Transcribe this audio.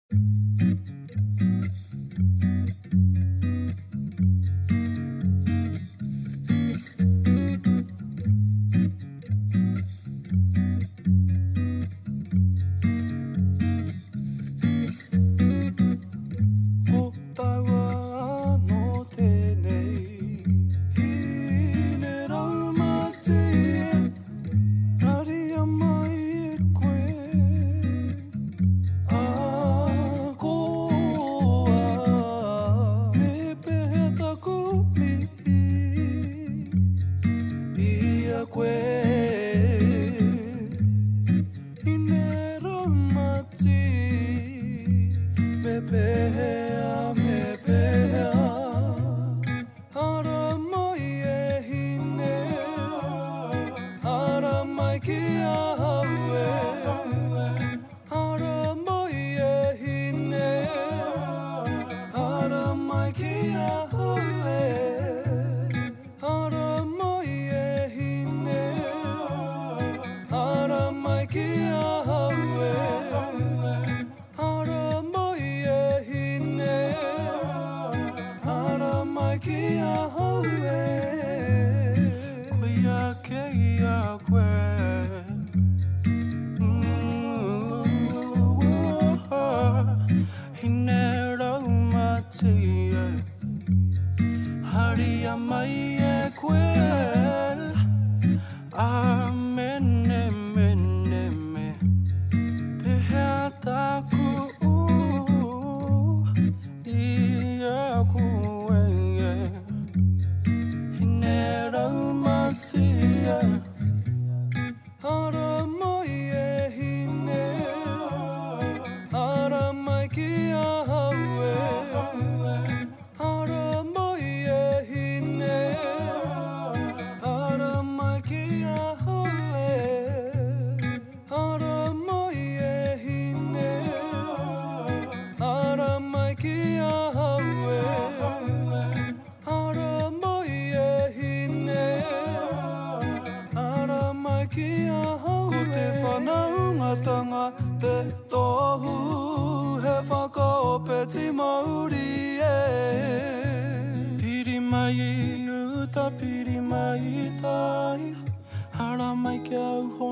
Ko taua anō tēnei Hine raumati e Haria mai e koe A ko a Me pehea taku mihi I a koe Hine raumati Me pehea, me pehea Hara mai e hine Hara mai ki ahau e Hara mai e hine Hara mai ki ahau e Hara mai e hine Hara mai ki ahau e Hara mai e hine Hara mai ki ahau e Koia kei a koe Hine raumati e Haria mai e koe A mene mene me Pehea taku I a koe Hine raumati e Hara mai e hine Hara mai ki ahau e Hara mai e hine Hara mai ki ahau e Hara mai e hine Hara mai ki ahau e Hara mai e hine Hara mai ki ahau e Ko te whanaungatanga te tohu He whakaope mauri e Piri mai i uta, piri mai i tai Hara mai kia uho